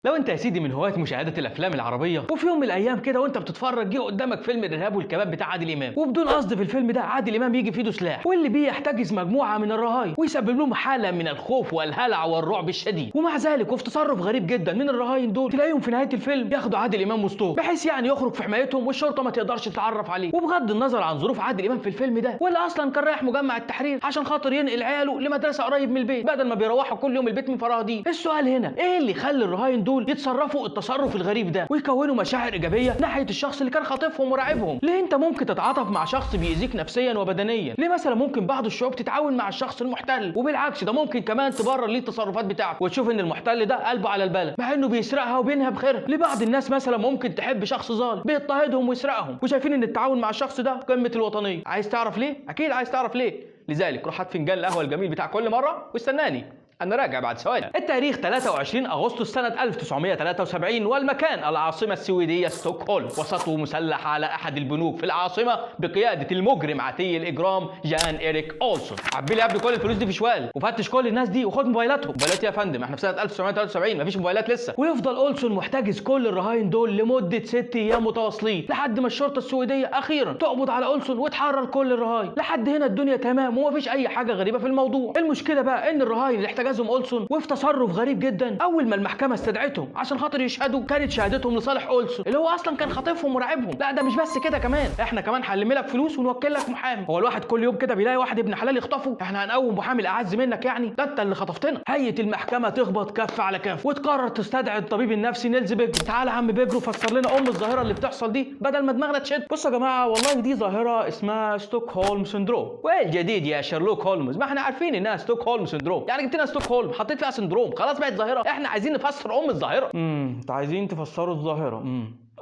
لو انت يا سيدي من هواة مشاهدة الافلام العربية، وفي يوم من الايام كده وانت بتتفرج جه قدامك فيلم الارهاب والكباب بتاع عادل امام، وبدون قصد في الفيلم ده عادل امام يجي في ايده سلاح واللي بيه يحتجز مجموعة من الرهاين ويسبب لهم حالة من الخوف والهلع والرعب الشديد، ومع ذلك وفي تصرف غريب جدا من الرهاين دول تلاقيهم في نهاية الفيلم ياخدوا عادل امام وسطهم بحيث يعني يخرج في حمايتهم والشرطة ما تقدرش تتعرف عليه. وبغض النظر عن ظروف عادل امام في الفيلم ده، ولا اصلا كان رايح مجمع التحرير عشان خاطر ينقل عياله لمدرسة قريب من البيت بدل ما بيروحوا كل يوم البيت من فراهدين. السؤال هنا ايه اللي خلى الرهاين دول يتصرفوا التصرف الغريب ده ويكونوا مشاعر ايجابية ناحية الشخص اللي كان خاطفهم وراعبهم؟ ليه انت ممكن تتعاطف مع شخص بيأذيك نفسيا وبدنيا؟ ليه مثلا ممكن بعض الشعوب تتعاون مع الشخص المحتل، وبالعكس ده ممكن كمان تبرر ليه التصرفات بتاعته وتشوف ان المحتل ده قلبه على البلد مع انه بيسرقها وبينهب خيرها؟ ليه بعض الناس مثلا ممكن تحب شخص ظالم بيضطهدهم ويسرقهم وشايفين ان التعاون مع الشخص ده قمة الوطنية؟ عايز تعرف ليه؟ اكيد عايز تعرف ليه. لذلك روح هات فنجان القهوة الجميل بتاع كل مرة واستناني، أنا راجع بعد ثواني. التاريخ 23 أغسطس سنة 1973، والمكان العاصمة السويدية ستوكهولم، وسطو مسلح على أحد البنوك في العاصمة بقيادة المجرم عتي الإجرام جان إريك أولسون. عبي لي يا ابني كل الفلوس دي في شوال وفتش كل الناس دي وخد موبايلاتهم. موبايلات يا فندم؟ احنا في سنة 1973 مفيش موبايلات لسه. ويفضل أولسون محتجز كل الرهاين دول لمدة 6 أيام متواصلين لحد ما الشرطة السويدية أخيرا تقبض على أولسون وتحرر كل الرهاين. لحد هنا الدنيا تمام ومفيش أي حاجة غريبة في الموضوع. المشكلة بقى إن الرهاين اللي احتجزهم أولسون وفي تصرف غريب جدا اول ما المحكمة استدعتهم عشان خاطر يشهدوا كانت شهادتهم لصالح أولسون اللي هو اصلا كان خاطفهم وراعبهم. لا ده مش بس كده، كمان احنا كمان هنلم لك فلوس ونوكل لك محامي. هو الواحد كل يوم كده بيلاقي واحد ابن حلال يخطفه، احنا هنقوم محامي الاعز منك يعني؟ ده انت اللي خطفتنا. هيئة المحكمة تخبط كف على كف وتقرر تستدعي الطبيب النفسي نيلز بيجرو. تعالى يا عم بيجرو فسر لنا ام الظاهرة اللي بتحصل دي بدل ما دماغنا تشد. بصوا يا جماعة والله دي ظاهره اسمها ستوكهولم syndrome. وايه الجديد يا شيرلوك هولمز؟ ما احنا عارفين انها ستوكهولم syndrome، يعني جبت لنا ستوكهولم حطيت فيها syndrome خلاص بقت ظاهره. احنا عايزين نفسر ام الظاهرة. انتوا عايزين تفسروا الظاهرة.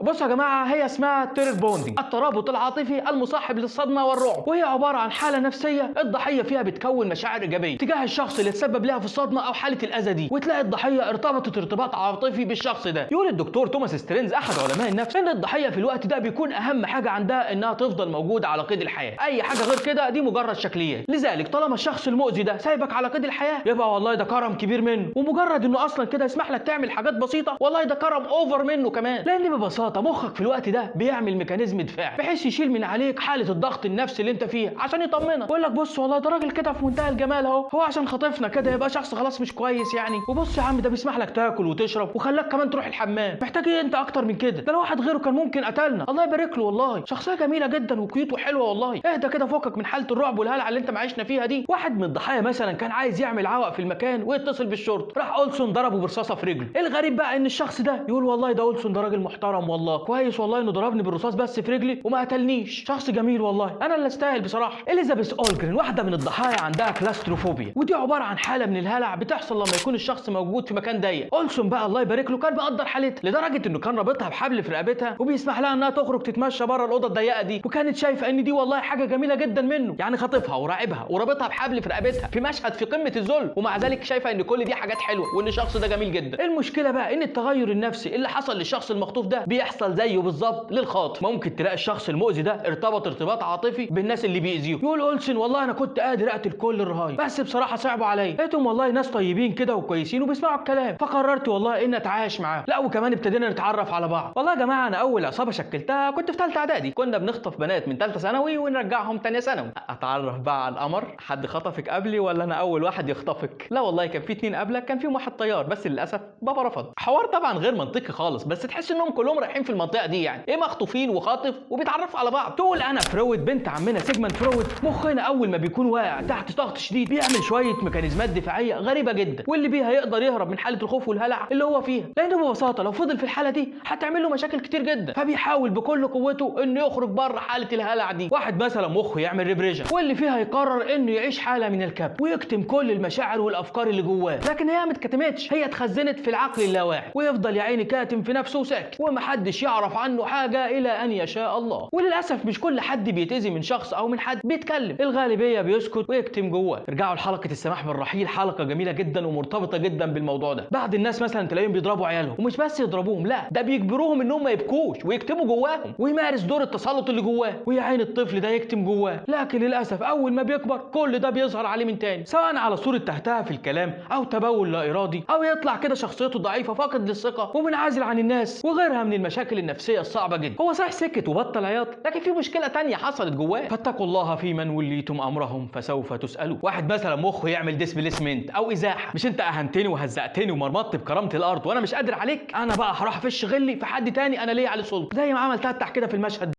بصوا يا جماعة هي اسمها terror bonding، الترابط العاطفي المصاحب للصدمه والرعب، وهي عبارة عن حاله نفسية الضحية فيها بتكون مشاعر ايجابية تجاه الشخص اللي تسبب لها في الصدمة او حاله الاذى دي، وتلاقي الضحية ارتبطت ارتباط عاطفي بالشخص ده. يقول الدكتور توماس سترينز احد علماء النفس ان الضحية في الوقت ده بيكون اهم حاجة عندها انها تفضل موجودة على قيد الحياة، اي حاجة غير كده دي مجرد شكليات. لذلك طالما الشخص المؤذي ده سايبك على قيد الحياة يبقى والله ده كرم كبير منه، ومجرد انه اصلا كده يسمح لك تعمل حاجات بسيطة والله ده كرم over منه كمان، لان ببساطة مخك في الوقت ده بيعمل mechanism دفاع بحيث يشيل من عليك حاله الضغط النفسي اللي انت فيه عشان يطمنك ويقول لك بص والله ده راجل كده في منتهى الجمال اهو، هو عشان خاطفنا كده يبقى شخص خلاص مش كويس يعني، وبص يا عم ده بيسمح لك تاكل وتشرب وخلاك كمان تروح الحمام، محتاج ايه انت اكتر من كده؟ ده لو واحد غيره كان ممكن قتلنا. الله يبارك له والله شخصية جميلة جدا و cute وحلوه والله. اهدى كده فكك من حاله الرعب والهلع اللي انت معيشنا فيها دي. واحد من الضحايا مثلا كان عايز يعمل عوق في المكان ويتصل بالشرطة، راح اولسون ضربه برصاصه في رجله. الغريب بقى ان الشخص ده يقول والله ده اولسون ده راجل محترم والله كويس والله انه ضربني بالرصاص بس في رجلي وما قتلنيش، شخص جميل والله انا اللي استاهل بصراحة. اليزابيث اولجرين واحدة من الضحايا عندها claustrophobia، ودي عبارة عن حاله من الهلع بتحصل لما يكون الشخص موجود في مكان ضيق. اولسون بقى الله يبارك له كان مقدر حالتها لدرجة انه كان رابطها بحبل في رقبتها وبيسمح لها انها تخرج تتمشى بره الاوضة الضيقه دي، وكانت شايفه ان دي والله حاجة جميلة جدا منه، يعني خاطفها وراعبها ورابطها بحبل في رقبتها في مشهد في قمة الذل، ومع ذلك شايفه ان كل دي حاجات حلوة وان الشخص ده جميل جدا. المشكلة بقى ان التغير النفسي اللي حصل للشخص المخطوف ده بيحصل زيه بالظبط للخاطف. ممكن تلاقي الشخص المؤذي ده ارتبط ارتباط عاطفي بالناس اللي بيأذيه. يقول اولسن والله انا كنت قادر اقتل كل الرهاين بس بصراحة صعبوا عليا، لقيتهم والله ناس طيبين كده وكويسين وبيسمعوا الكلام، فقررت والله ان اتعايش معاهم. لا وكمان ابتدينا نتعرف على بعض. والله يا جماعة انا اول عصابة شكلتها كنت في ثالثة اعدادي، كنا بنخطف بنات من ثالثة ثانوي ونرجعهم ثانية ثانوي. اتعرف بقى على القمر، حد خطفك قبلي ولا انا اول واحد يخطفك؟ لا والله كان في 2 قبلك، كان فيهم واحد طيار بس للاسف بابا رفض. حوار طبعا غير منطقي خالص، بس تحس انهم كلهم رايحين في المنطقة دي، يعني ايه مخطوفين وخاطف وبيتعرفوا على بعض. تقول انا فرويد بنت عمنا سيجموند فرويد، مخنا اول ما بيكون واقع تحت ضغط شديد بيعمل شوية ميكانيزمات دفاعية غريبة جدا، واللي بيها يقدر يهرب من حاله الخوف والهلع اللي هو فيها، لانه ببساطة لو فضل في الحالة دي هتعمل له مشاكل كتير جدا، فبيحاول بكل قوته انه يخرج بره حاله الهلع دي. واحد مثلا مخه يعمل repression واللي فيها يقرر انه يعيش حاله من الكبت ويكتم كل المشاعر والافكار اللي جواه، لكن هي ما اتكتمتش، هي اتخزنت في العقل اللاواعي، ويفضل يا عيني كاتم في نفسه وساكت ومحدش ومحدش يعرف عنه حاجة الى ان يشاء الله. وللاسف مش كل حد بيتأذي من شخص او من حد بيتكلم، الغالبية بيسكت ويكتم جواه. ارجعوا لحلقة السماح بالرحيل، حلقة جميلة جدا ومرتبطة جدا بالموضوع ده. بعض الناس مثلا تلاقيهم بيضربوا عيالهم، ومش بس يضربوهم، لا ده بيجبروهم انهم ما يبكوش ويكتموا جواهم، ويمارس دور التسلط اللي جواه، ويا عين الطفل ده يكتم جواه. لكن للاسف اول ما بيكبر كل ده بيظهر عليه من تاني، سواء على صوره تهتها في الكلام او تبول لا ارادي، او يطلع كده شخصيته ضعيفة فاقد للثقة ومنعزل عن الناس وغيرها من المشاكل النفسية الصعبة جدا. هو صحيح سكت وبطل عياط، لكن في مشكلة تانية حصلت جواه. فاتقوا الله في من وليتم امرهم فسوف تسالون. واحد مثلا مخه يعمل displacement او ازاحه، مش انت اهنتني وهزقتني ومرمطت بكرامة الارض وانا مش قادر عليك، انا بقى هروح افش غلي في حد تاني انا ليا عليه سلطة، زي ما عمل تتح كده في المشهد.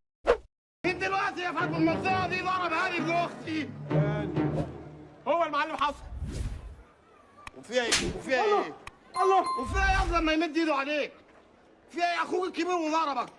مين دلوقتي يا فندم المنطقة دي ضرب هاني ابن اختي؟ هو المعلم حسن. وفيها ايه؟ وفيها ايه؟ الله. وفيها ايه لما يمد ايده عليك؟ فيها ايه اخوك الكبير وضربك؟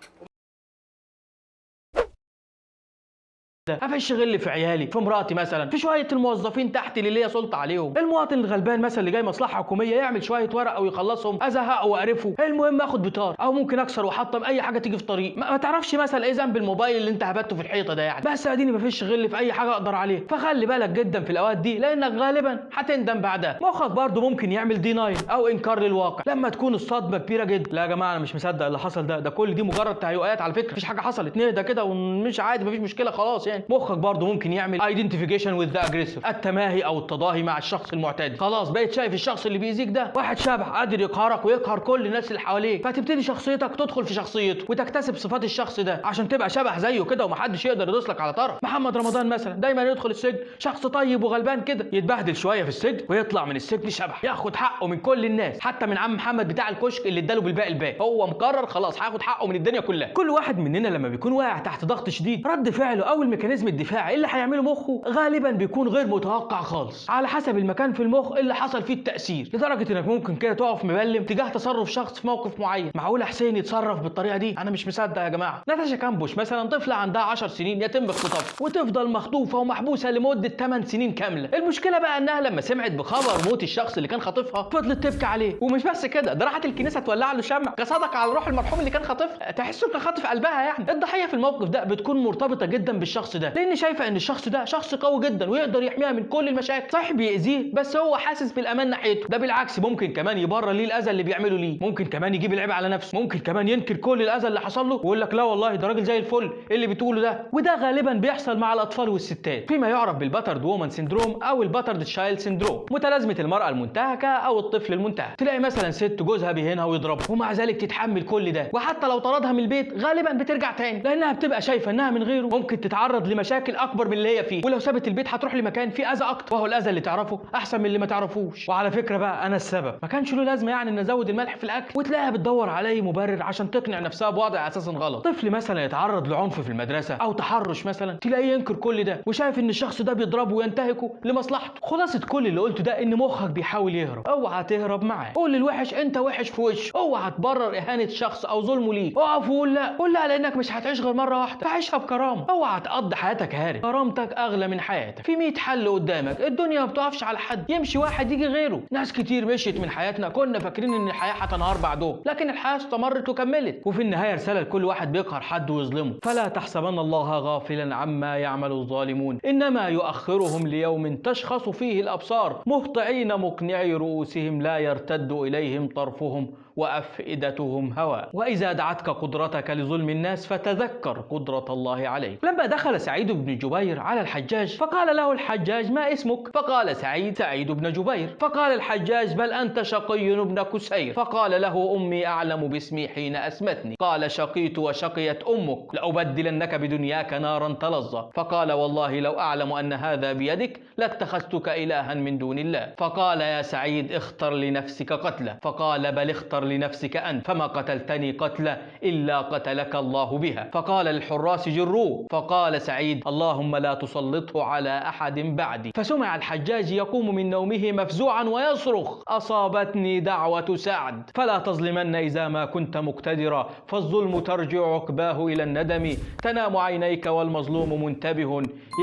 افش غل في عيالي، في مراتي مثلا، في شوية الموظفين تحت اللي ليا سلطة عليهم، المواطن الغلبان مثلا اللي جاي مصلحة حكومية يعمل شوية ورق او يخلصهم، ازهقه واقرفه، المهم اخد بطار، او ممكن اكسر واحطم اي حاجة تيجي في طريق. ما تعرفش مثلا ايه ذنب الموبايل اللي انت هبته في الحيطة ده يعني، بس اديني مفيش غل في اي حاجة اقدر عليه. فخلي بالك جدا في الاوقات دي لانك غالبا هتندم بعدها. مخك برضه ممكن يعمل denial او انكار للواقع لما تكون الصدمة كبيرة جدا. لا يا جماعة انا مش مصدق اللي حصل ده، ده كل دي مجرد تهيؤات على فكرة، مفيش حاجة حصلت، نهدى كده ومش عادي، مفيش مشكلة خلاص يعني. مخك برضه ممكن يعمل identification with the aggressor، التماهي او التضاهي مع الشخص المعتدي. خلاص بقيت شايف الشخص اللي بيأذيك ده واحد شبح قادر يقهرك ويقهر كل الناس اللي حواليه، فتبتدي شخصيتك تدخل في شخصيته وتكتسب صفات الشخص ده عشان تبقى شبح زيه كده ومحدش يقدر يدوس لك على طرف. محمد رمضان مثلا دايما يدخل السجن شخص طيب وغلبان كده، يتبهدل شوية في السجن ويطلع من السجن شبح، ياخد حقه من كل الناس، حتى من عم محمد بتاع الكشك اللي اداله بالباقي الباقي، هو مقرر خلاص هياخد حقه من الدنيا كلها. كل واحد مننا لما بيكون واقع تحت ضغط شديد رد فعله او ال mechanism الدفاعي اللي هيعمله مخه غالبا بيكون غير متوقع خالص، على حسب المكان في المخ اللي حصل فيه التأثير، لدرجة انك ممكن كده تقف مبلم تجاه تصرف شخص في موقف معين. معقول حسين يتصرف بالطريقة دي؟ انا مش مصدق يا جماعة. ناتاشا كامبوش مثلا طفلة عندها 10 سنين يتم اختطافها وتفضل مخطوفة ومحبوسة لمدة 8 سنين كاملة. المشكلة بقى انها لما سمعت بخبر موت الشخص اللي كان خاطفها فضلت تبكي عليه، ومش بس كده، ده راحت الكنيسة تولع له شمع كصدقة على روح المرحوم اللي كان خاطفها، تحسه كان خاطف قلبها يعني. الضحية في الموقف ده بتكون مرتبطة جدا بالشخص ده، لان شايفه ان الشخص ده شخص قوي جدا ويقدر يحميها من كل المشاكل، صحيح بيأذيه بس هو حاسس بالامان ناحيته. ده بالعكس ممكن كمان يبرر ليه الاذى اللي بيعمله ليه، ممكن كمان يجيب العيب على نفسه، ممكن كمان ينكر كل الاذى اللي حصل له ويقول لك لا والله ده راجل زي الفل، ايه اللي بتقوله ده؟ وده غالبا بيحصل مع الاطفال والستات فيما يعرف بال battered woman syndrome او ال battered child syndrome، متلازمة المراة المنتهكه او الطفل المنتهك. تلاقي مثلا ست جوزها بيهينها ويضربها ومع ذلك تتحمل كل ده، وحتى لو طردها من البيت غالبا بترجع تاني لانها بتبقى شايفه انها من غيره ممكن تتعرض لمشاكل اكبر من اللي هي فيه، ولو سابت البيت هتروح لمكان فيه اذى اكتر، وهو الاذى اللي تعرفه احسن من اللي ما تعرفوش. وعلى فكرة بقى انا السبب، ما كانش له لازمه يعني ان ازود الملح في الاكل، وتلاقيها بتدور على اي مبرر عشان تقنع نفسها بوضع اساسا غلط. طفل مثلا يتعرض لعنف في المدرسة او تحرش مثلا، تلاقيه ينكر كل ده وشايف ان الشخص ده بيضربه وينتهكه لمصلحته. خلاصه كل اللي قلته ده ان مخك بيحاول يهرب، اوعى تهرب معاه، قول للوحش انت وحش في وشه، اوعى تبرر اهانه شخص او ظلمه ليه، اقف وقول لا، قول لا لانك مش هتعيش غير مرة واحدة، فعيشها بكرامة، اوعى تقضي حياتك هارب، كرامتك اغلى من حياتك. في 100 حل قدامك، الدنيا ما بتقفش على حد، يمشي واحد يجي غيره. ناس كتير مشيت من حياتنا كنا فاكرين ان الحياة هتنهار بعدهم، لكن الحياة استمرت وكملت. وفي النهاية رسالة لكل واحد بيقهر حد ويظلمه، فلا تحسبن الله غافلا عما يعمل الظالمون، انما يؤخرهم ليوم تشخص فيه الابصار، مهطعين مقنعي رؤوسهم لا يرتد اليهم طرفهم وأفئدتهم هواء. وإذا دعتك قدرتك لظلم الناس فتذكر قدرة الله عليك. لما دخل سعيد بن جبير على الحجاج فقال له الحجاج ما اسمك؟ فقال سعيد سعيد بن جبير. فقال الحجاج بل أنت شقي بن كسير. فقال له أمي أعلم باسمي حين أسمتني. قال شقيت وشقيت أمك، لأبدلنك بدنياك نارا تلظى. فقال والله لو أعلم أن هذا بيدك لاتخذتك إلها من دون الله. فقال يا سعيد اختر لنفسك قتله. فقال بل اختر لنفسك أنت، فما قتلتني قتلة إلا قتلك الله بها. فقال للحراس جروه. فقال سعيد اللهم لا تسلطه على أحد بعدي. فسمع الحجاج يقوم من نومه مفزوعا ويصرخ أصابتني دعوة سعد. فلا تظلمن إذا ما كنت مقتدرا، فالظلم ترجع عقباه إلى الندم. تنام عينيك والمظلوم منتبه،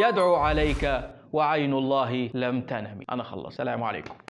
يدعو عليك وعين الله لم تنم. أنا خلص، السلام عليكم.